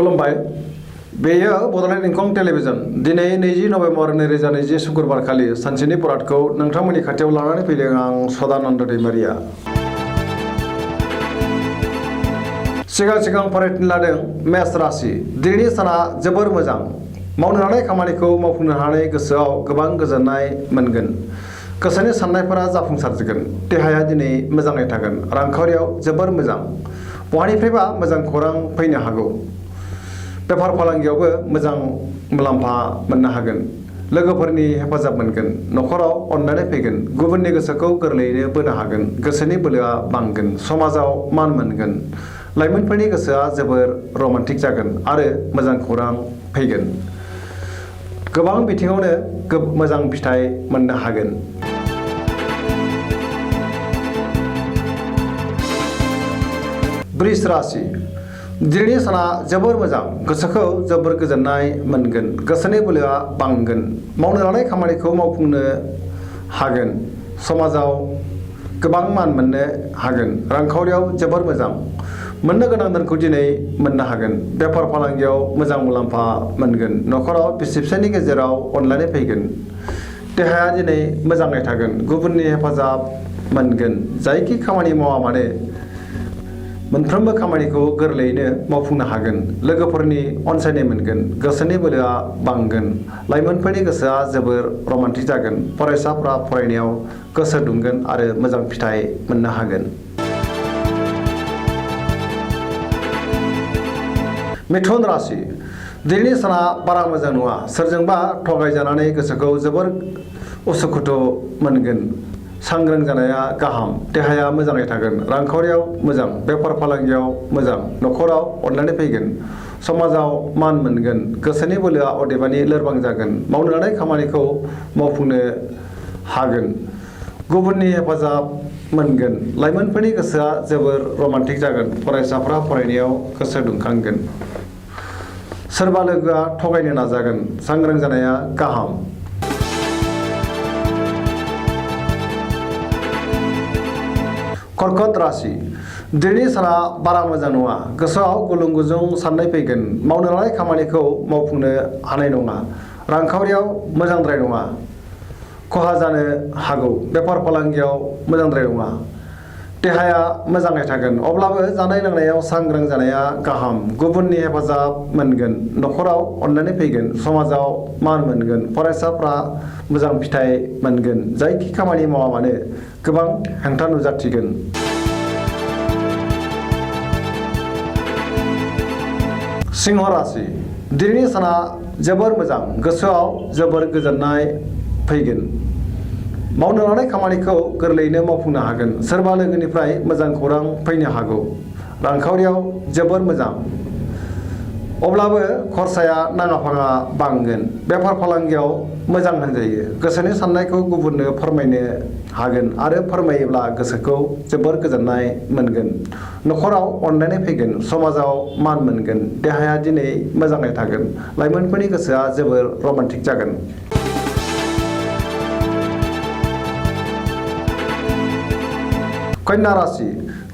खुलुमबाय बेयो बड'लेण्ड इंखं टेलिभिजन दिनै 20 नभेम्बर 2020 शुक्रबार खालि सानसेनि बरादखौ नोंथांमोननि खाथियाव लानानै फैदों आं सदानन्द दैमारिया। सिगां फरायथिनो लादों मेष राशि। दिनैनि साना जोबोर मोजां। मावनो लानाय खामानिखौ मावफुंनो हानाय गोसोआव गोबां गोजोननाय मोनगोन। गोसोनि साननायफोरा जाफुंसारगोन। देहाया दिनै मोजाङै थागोन। रांखावरियाव जोबोर मोजां। बहानिफ्रायबा मोजां खौरां फैनो हागौ। बेफार फालांगियावबो मोजां मुलाम्फा मोननो हागोन। लोगोफोरनि हेफाजाब मोनगोन। न'खराव अननानै फैगोन। गुबुननि गोसोखौ गोरलैयैनो बोनो हागोन। गोसोनि बोलोआ बांगोन। समाजाव मान मोनगोन। लाइमोनफोरनि गोसोआ जोबोर रमान्टिक जागोन आरो मोजां खौरां फैगोन। गोबां बिथिङावनो मोजां फिथाइ मोननो हागोन। वृष राशि। दिनैनि साना जोबोर मोजां। गोसोखौ जोबोर गोजोननाय मोनगोन। गोसोनि बोलोआ बांगोन। मावनो लानाय खामानिखौ मावफुंनो हागोन। समाजाव गोबां मान मोननो हागोन। रांखावरियाव जोबोर मोजां। मोननो गोनां धोनखौ दिनै मोननो हागोन। बेफार फालांगियाव मोजां मुलाम्फा मोनगोन। न'खराव बिसि फिसायनि गेजेराव अनलायनाय फैगोन। देहाया दिनै मोजाङै थागोन। गुबुननि हेफाजाब मोनगोन। जायखि खामानि मावा मानो मोनफ्रोमबो खामानिखौ गोरलैयैनो मावफुंनो हागोन। लोगोफोरनि अनसायनाय मोनगोन। गोसोनि बोलोआ बांगोन। लाइमोनफोरनि गोसोआ जोबोर रमान्टिक जागोन। फरायसाफ्रा फरायनायाव गोसो दुंगोन आरो मोजां फिथाइ मोननो हागोन। मिथुन राशि। दिनैनि साना बारा मोजां नङा। सोरजोंबा थगायजानानै गोसोखौ जोबोर उसुखुथु मोनगोन। सांग्रां जानाया गाहाम। देहाया मोजाङै थागोन। रांखावरियाव मोजां। बेफार फालांगियाव मोजां। न'खराव अनलायनाय फैगोन। समाजाव मान मोनगोन। गोसोनि बोलोआ अदेबानि लोरबां जागोन। मावनो लानाय खामानिखौ मावफुंनो हागोन। गुबुननि हेफाजाब मोनगोन। लाइमोनफोरनि गोसोआ जोबोर रमान्टिक जागोन। फरायसाफ्रा फरायनायाव गोसो दुंखांगोन। सोरबा लोगोआ थगायनो नाजागोन। सांग्रां जानाया गाहाम। कर्कट राशि। दिनैनि साना बारा मोजां नङा। गोसोआव गुलुं गुजुं साननाय फैगोन। मावनो लानाय खामानिखौ मावफुंनो हानाय नङा। रांखावरियाव मोजांद्राय नङा। खहा जानो हागौ। बेफार फालांगियाव मोजांद्राय नङा। देहाया मोजाङै थागोन। अब्लाबो जानाय लोंनायाव सांग्रां जानाया गाहाम। गुबुननि हेफाजाब मोनगोन। न'खराव अननानै फैगोन। समाजाव मान मोनगोन। फरायसाफ्रा मोजां फिथाइ मोनगोन। जायखि खामानि मावा मानो गोबां हेंथा नुजाथिगोन। सिंह राशि। दिनैनि साना जोबोर मोजां। गोसोआव जोबोर गोजोननाय फैगोन। मावनो लानाय खामानिखौ गोरलैयैनो मावफुंनो हागोन। सोरबा लोगोनिफ्राय मोजां खौरां फैनो हागौ। रांखावरियाव जोबोर मोजां। अब्लाबो खरसाया नाङा फाङा बांगोन। बेफार फालांगियाव मोजां होनजायो। गोसोनि साननायखौ गुबुननो फोरमायनो हागोन आरो फोरमायोब्ला गोसोखौ जोबोर गोजोननाय मोनगोन। न'खराव अनलायनाय फैगोन। समाजाव मान मोनगोन। देहाया दिनै मोजाङै थागोन। लाइमोनफोरनि गोसोआ जोबोर रमान्टिक जागोन। कन्या राशि।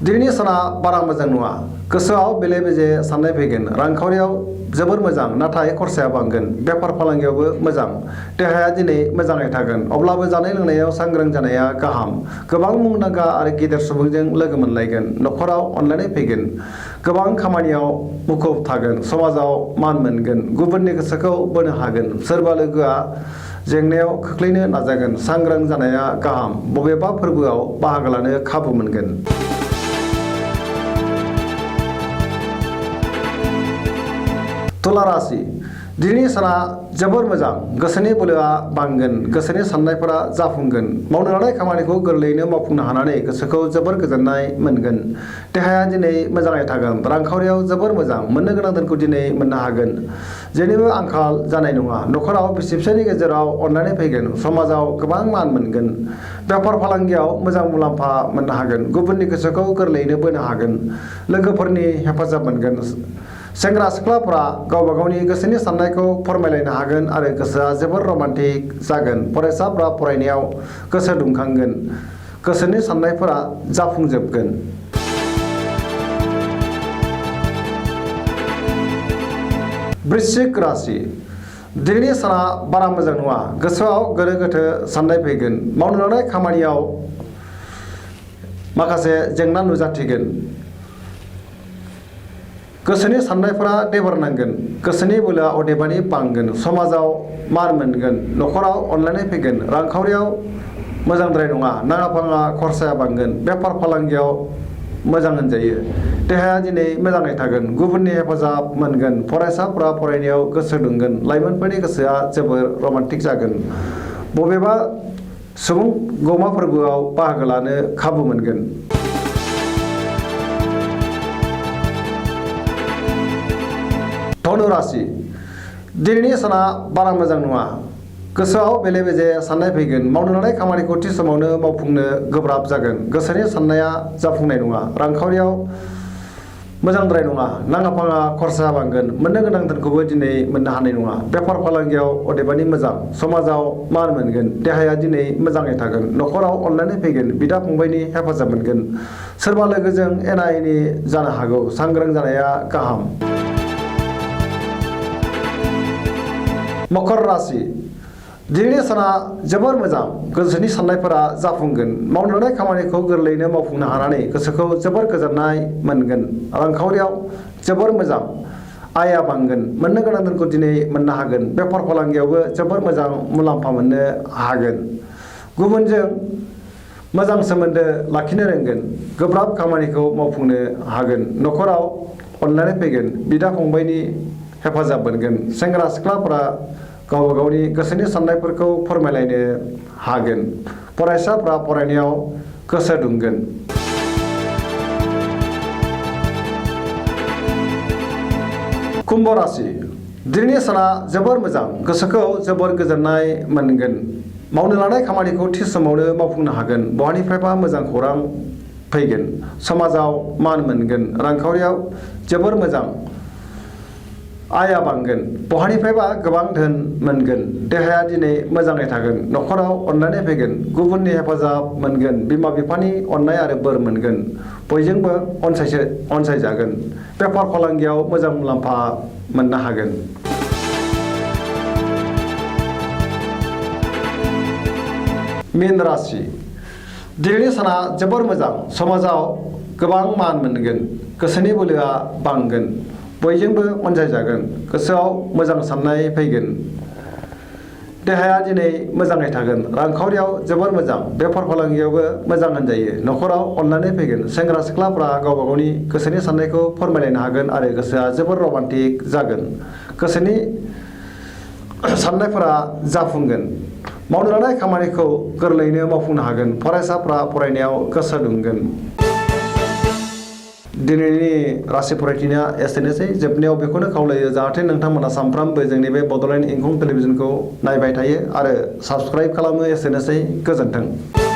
दिनैनि साना बारा मोजां नङा। गोसोआव बेले बेजे साननाय फैगोन। रांखावरियाव जोबोर मोजां नाथाय खरसाया बांगोन। बेफार फालांगियावबो मोजां। देहाया दिनै मोजाङै थागोन। अब्लाबो जानाय लोंनायाव सांग्रां जानाया गाहाम। गोबां मुंदांखा आरो गेदेर सुबुंजों लोगो मोनलायगोन। न'खराव अनलायनाय फैगोन। गोबां खामानियाव मुखुब थागोन। समाजाव मान मोनगोन। गुबुननि गोसोखौ बोनो हागोन। सोरबा लोगोआ जेंनायाव खोख्लैनो नाजागोन। सांग्रां जानाया गाहाम। बबेबा फोरबोआव बाहागो लानो खाबु मोनगोन। तुला राशि। दिनैनि साना जोबोर मोजां। गोसोनि बोलोआ बांगोन। गोसोनि साननायफोरा जाफुंगोन। मावनो लानाय खामानिखौ गोरलैयैनो मावफुंनो हानानै गोसोखौ जोबोर गोजोननाय मोनगोन। देहाया दिनै मोजाङै थागोन। रांखावरियाव जोबोर मोजां। मोननो गोनां धोनखौ दिनै मोननो हागोन। जेनिबो आंखाल जानाय नङा। न'खराव बिसि फिसायनि गेजेराव अनलायनाय फैगोन। समाजाव गोबां मान मोनगोन। बेफार फालांगियाव मोजां मुलाम्फा मोननो हागोन। गुबुननि गोसोखौ गोरलैयैनो बोनो हागोन। लोगोफोरनि हेफाजाब मोनगोन। सेंग्रा सिख्लाफोरा गावबा गावनि गोसोनि साननायखौ फोरमायलायनो हागोन आरो गोसोआ जोबोर रमान्टिक जागोन। फरायसाफ्रा फरायनायाव गोसो दुंखांगोन। गोसोनि साननायफोरा जाफुंजोबगोन। वृश्चिक राशि दिनैनि साना बारा मोजां नङा गोसोआव गोनो गोथो साननाय फैगोन मावनो लानाय खामानियाव माखासे जेंना नुजाथिगोन गोसोनि साननायफोरा देबोरनांगोन गोसोनि बोलोआ अदेबानि बांगोन समाजाव मान मोनगोन न'खराव अनलायनाय फैगोन रांखावरियाव मोजांद्राय नङा नाङा फाङा खरसाया बांगोन बेफार फालांगियाव मोजां होनजायो देहाया दिनै मोजाङै थागोन गुबुननि हेफाजाब मोनगोन फरायसाफोरा फरायनायाव गोसो दुंगोन लाइमोनफोरनि गोसोआ जोबोर रमान्टिक जागोन बबेबा सुबुं गौमा फोरबोआव बाहागो लानो खाबु मोनगोन धनु राशि दिनैनि साना बारा मोजां नङा गोसोआव बेले बेजे साननाय फैगोन मावनो लानाय खामानिखौ थि समावनो मावफुंनो गोब्राब जागोन गोसोनि साननाया जाफुंनाय नङा रांखावरियाव मोजांद्राय नङा नाङा फाङा खरसा बांगोन मोननो गोनां धोनखौबो दिनै मोननो हानाय नङा बेफार फालांगियाव अदेबानि मोजां समाजाव मान मोनगोन देहाया दिनै मोजाङै थागोन न'खराव अनलायनाय फैगोन बिदा फंबायनि हेफाजाब मोनगोन सोरबा लोगोजों एना एनि जानो हागौ सांग्रां जानाया गाहाम मकर राशि दिनैनि साना जोबोर मोजां गोसोनि साननायफोरा जाफुंगोन मावनो लानाय खामानिखौ गोरलैयैनो मावफुंनो हानानै गोसोखौ जोबोर गोजोननाय मोनगोन रांखावरियाव जोबोर मोजां आया बांगोन मोननो गोनां धोनखौ दिनै मोननो हागोन बेफार फालांगियावबो जोबोर मोजां मुलाम्फा मोननो हागोन गुबुनजों मोजां सोमोन्दो लाखिनो रोंगोन गोब्राब खामानिखौ मावफुंनो हागोन न'खराव अनलायनाय फैगोन बिदा फंबायनि हेफाजाब मोनगोन सेंग्रा सिख्लाफोरा गावबा गावनि गोसोनि साननायफोरखौ फोरमायलायनो हागोन फरायसाफ्रा फरायनायाव गोसो दुंगोन कुम्भ राशि दिनैनि साना जोबोर मोजां गोसोखौ जोबोर गोजोननाय मोनगोन मावनो लानाय खामानिखौ थि समावनो मावफुंनो हागोन बहानिफ्रायबा मोजां खौरां फैगोन समाजाव मान मोनगोन रांखावरियाव जोबोर मोजां आया बांगोन बहानिफ्रायबा गोबां धोन मोनगोन देहाया दिनै मोजाङै थागोन न'खराव अनलायनाय फैगोन गुबुननि हेफाजाब मोनगोन बिमा बिफानि अननाय आरो बोर मोनगोन बयजोंबो अनसायजागोन बेफार फालांगियाव मोजां मुलाम्फा मोननो हागोन मीन राशि दिनैनि साना जोबोर मोजां समाजाव गोबां मान मोनगोन गोसोनि बोलोआ बांगोन बयजोंबो अनसायजागोन गोसोआव मोजां साननाय फैगोन देहाया दिनै मोजाङै थागोन रांखावरियाव जोबोर मोजां बेफार फालांगियावबो मोजां होनजायो न'खराव अनलायनाय फैगोन सेंग्रा सिख्लाफ्रा गावबा गावनि गोसोनि साननायखौ फोरमायलायनो हागोन आरो गोसोआ जोबोर रमान्टिक जागोन गोसोनि साननायफोरा जाफुंगोन मावनो लानाय खामानिखौ गोरलैयैनो मावफुंनो हागोन फरायसाफ्रा फरायनायाव गोसो दुंगोन दिनैनि राशि फरायथिनाया एसेनोसै जोबनायाव बेखौनो खावलायो जाहाथे नोंथांमोना सानफ्रामबो जोंनि बे बड'लेण्ड इंखं टेलिभिजनखौ नायबाय थायो आरो साबस्क्राइब खालामो एसेनोसै गोजोन्थों